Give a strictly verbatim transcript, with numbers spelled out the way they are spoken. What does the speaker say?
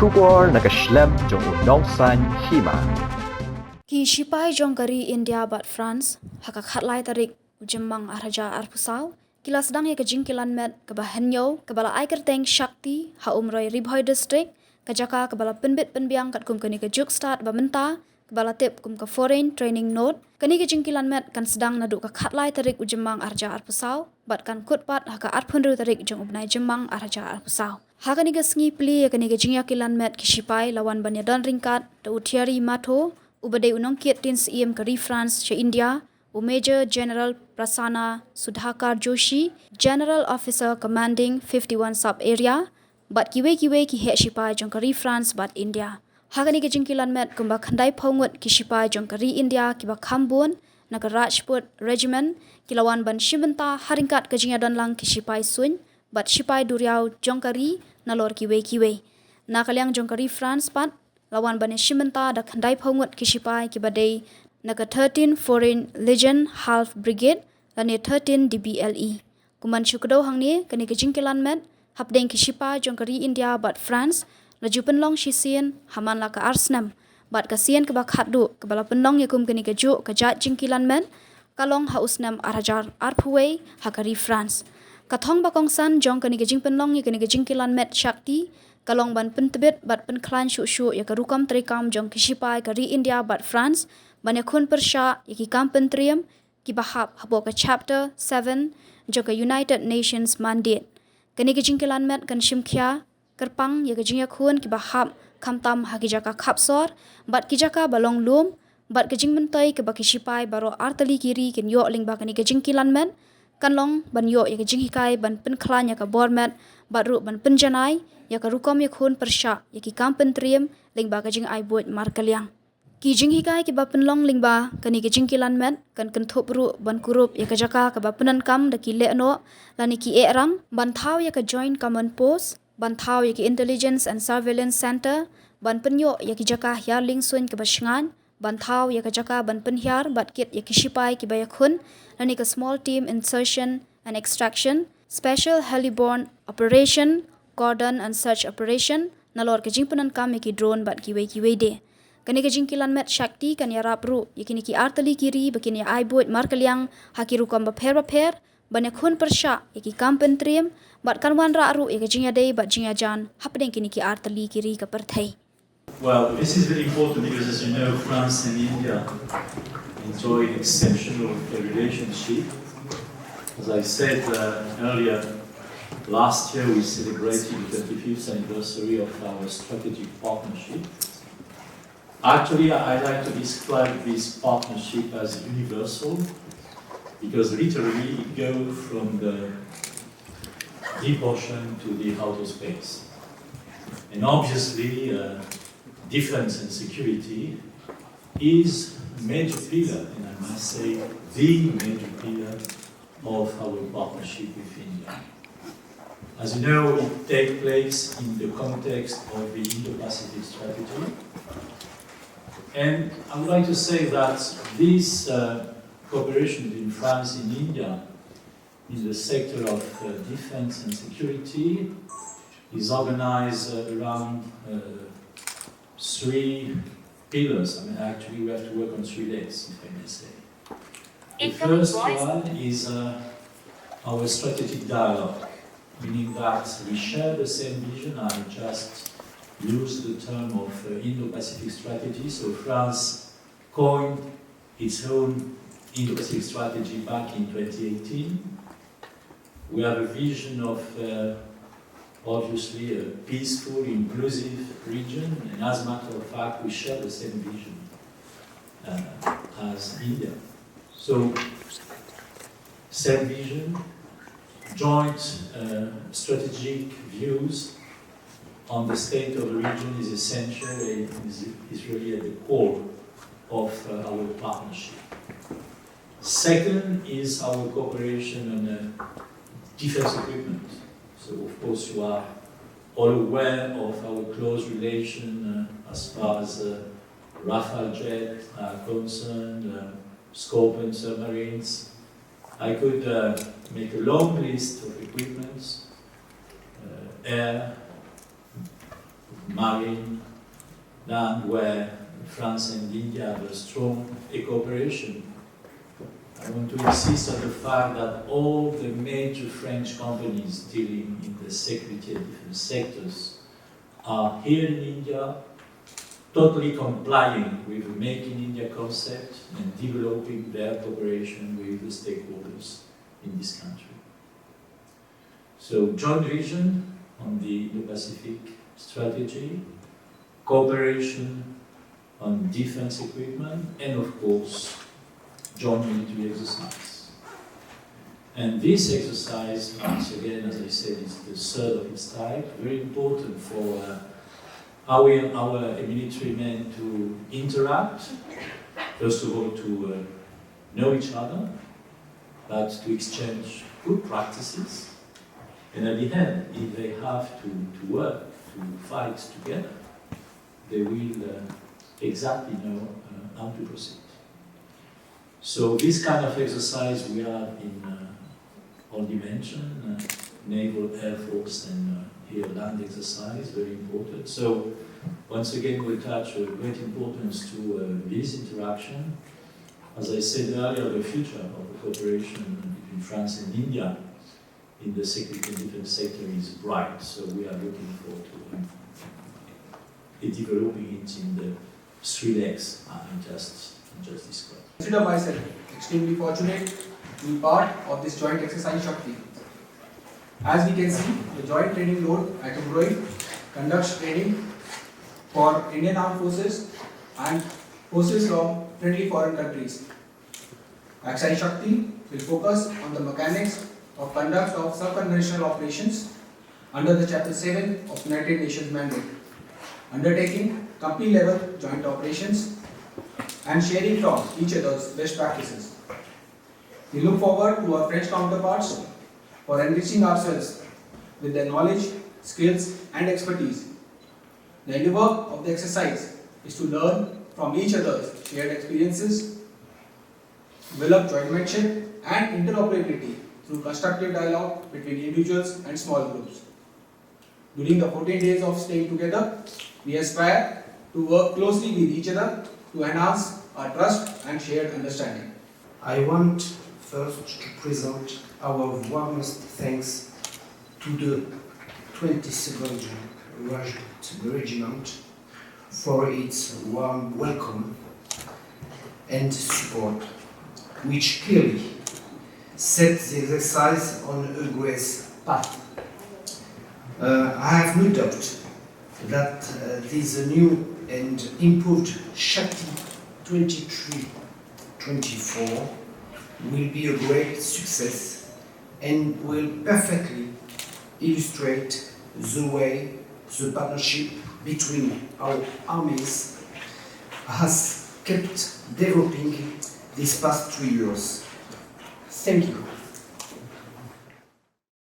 Khubor na ka shlem jong u nongsaiñ hima. Ki shipai jong ka ri India bad France, ha ka khatlai tarik u Jymmang arhajar arphew saw, ki la sdang ïa ka jingkilan met kaba hynñiew, kaba la ai kyrteng Shakti, ha Umroi Ri Bhoi District, ka jaka kaba la pynbit pynbiang katkum kane ka juk stad ba mynta, kaba la tip kum ka Foreign Training Node. Kane ka jingkilan met kan sdang naduh ka khatlai tarik u Jymmang arhajar arphew saw, bad kan kut pat ha ka arphew hynriew tarik jong u bnai Jymmang arhajar arphew saw. Ha kane ka sngi plie ïa kane ka jingïakilan met ki shipai la wan ban ïadon ryngkat da u Thierry Matho, uba dei u nongkiad tien syiem ka ri France sha India, u Major General Prasanna Sudhakar Joshi, General Officer Commanding fifty-one Sub Area, bad kiwei kiwei ki heh shipai jong ka ri France bad India. Ha kane ka jingkilan met kumba khyndai phew ngut ki shipai jong ka ri India kiba kham bun na ka Rajput Regiment, ki la wan ban shim bynta ha ryngkat ka jingïadon lang ki shipai suiñ bad shipai duriaw jong ka ri nalor kiwei kiwei. Na ka liang jong ka ri France pat, la wan ban ïashim bynta da khyndai phew ngut ki shipai kiba dei na ka thirteen Foreign Legion Half Brigade lane thirteen D B L E. Kumban shu kdew hangne, kane ka jingkilan met hapdeng ki shipai jong ka ri India bad France la ju pynlong shisien ha man la ka ar snem, bad ka sien kaba khatduh kaba la pynlong ïa kum kane ka juh ka jait jingkilan met ka long ha u snem arhajar arphew wei ha ka ri France. Ka thong ba kongsan jong kane ka jingpynlong ïa kane ka jingkilan met Shakti ka long ban pyntbit bad pynkhlaiñ shuh shuh ïa ka rukom treikam jong ki shipai ka ri India bad France ban ïakhun pyrshah ïa ki kam pyntriem kiba hap hapoh ka Chapter seven jong ka United Nations Mandate. Kane ka jingkilan met kan shim khia kyrpang ïa ka jingïakhun kiba hap, khamtam ha ki jaka khapsor bad ki jaka ba long lum, bad ka jingmyntoi kaba ki shipai baroh artylli ki ri kin ïoh lyngba kane ka jingkilan met kan long ban ïoh ïa ka jinghikai ban pynkhlaiñ ïa ka bor met, bad ruh ban pynjanai ïa ka rukom ïakhun pyrshah ïa ki kam pyntriem lyngba ka jingai buit markylliang. Ki jinghikai kiba pynlong lyngba kane ka jingkilan met kan kynthup ruh ban kurup ïa ka jaka kaba pyndonkam da ki lehnoh lane ki ehrang, ban thaw ïa ka Joint Command Post, ban thaw ïa ki Intelligence and Surveillance Center, ban pynïoh ïa ki jaka hiar liengsuiñ kaba shngaiñ, ban thaw ïa ka jaka ban pynhiar bad kit ïa ki shipai kiba ïakhun lane ka Small Team Insertion and Extraction, Special Heliborne Operation, Cordon and Search Operation, nalor ka jingpyndonkam ïa ki drone bad kiwei kiwei de. Kane ka jingkilan met Shakti kan ïarap ruh ïa kine ki artylli ki ri ba kin ïa ai buit markylliang ha ki rukom bapher bapher ban ïakhun pyrshah ïa ki kam pyntriem, bad kan wanrah ruh ïa ka jingïadei bad jingïajan hapdeng kine ki artylli ki ri ka pyrthei. Well, this is very important because, as you know, France and India enjoy an exceptional relationship. As I said, uh, earlier, last year we celebrated the twenty-fifth anniversary of our strategic partnership. Actually, I like to describe this partnership as universal because literally it goes from the deep ocean to the outer space. And obviously, uh, defense and security is a major pillar, and I must say the major pillar of our partnership with India. As you know, it takes place in the context of the Indo-Pacific strategy. And I would like to say that this uh, cooperation between France and India in the sector of uh, defense and security is organized uh, around uh, three pillars. I mean, actually, we have to work on three legs, if I may say. The first one is uh, our strategic dialogue, meaning that we share the same vision. I just use the term of uh, Indo-Pacific strategy. So France coined its own Indo-Pacific strategy back in twenty eighteen. We have a vision of uh, obviously a peaceful, inclusive region, and as a matter of fact, we share the same vision uh, as India. So, same vision, joint uh, strategic views on the state of the region is essential and is, is really at the core of uh, our partnership. Second is our cooperation on uh, defense equipment. So, of course, you are all aware of our close relation uh, as far as uh, Rafale jets are concerned, uh, Scorpion submarines. I could uh, make a long list of equipments, uh, air, Marine, land where France and India have a strong cooperation. I want to insist on the fact that all the major French companies dealing in the security and defense sectors are here in India, totally complying with the Make in India concept and developing their cooperation with the stakeholders in this country. So, joint vision on the Indo-Pacific strategy, cooperation on defense equipment, and of course, joint military exercise. And this exercise, once again, as I said, is the third of its type, very important for uh, our, our military men to interact, first of all, to uh, know each other, but to exchange good practices. And at the end, if they have to, to work, to fight together, they will uh, exactly know uh, how to proceed. So this kind of exercise we are in uh, all dimension, uh, naval, air force, and uh, here land exercise, very important. So once again, we attach a great importance to uh, this interaction. As I said earlier, the future of the cooperation between France and India in the security and defense sector is bright. So we are looking forward to uh, developing it in the three legs I just, I just described. Consider myself extremely fortunate to be part of this joint exercise Shakti. As we can see, the Joint Training Load at Umroi conducts training for Indian Armed Forces and forces from friendly foreign countries. Exercise Shakti will focus on the mechanics of conduct of subconventional operations under the Chapter seven of United Nations Mandate, undertaking company level joint operations and sharing from each other's best practices. We look forward to our French counterparts for enriching ourselves with their knowledge, skills, and expertise. The endeavor of the exercise is to learn from each other's shared experiences, develop jointmanship and interoperability through constructive dialogue between individuals and small groups. During the fourteen days of staying together, we aspire to work closely with each other to enhance our trust and shared understanding. I want first to present our warmest thanks to the twenty-second Rajput Regiment for its warm welcome and support, which clearly sets the exercise on a great path. Uh, I have no doubt that uh, this new and improved Shakti twenty-three twenty-four will be a great success and will perfectly illustrate the way the partnership between our armies has kept developing these past three years. Thank you.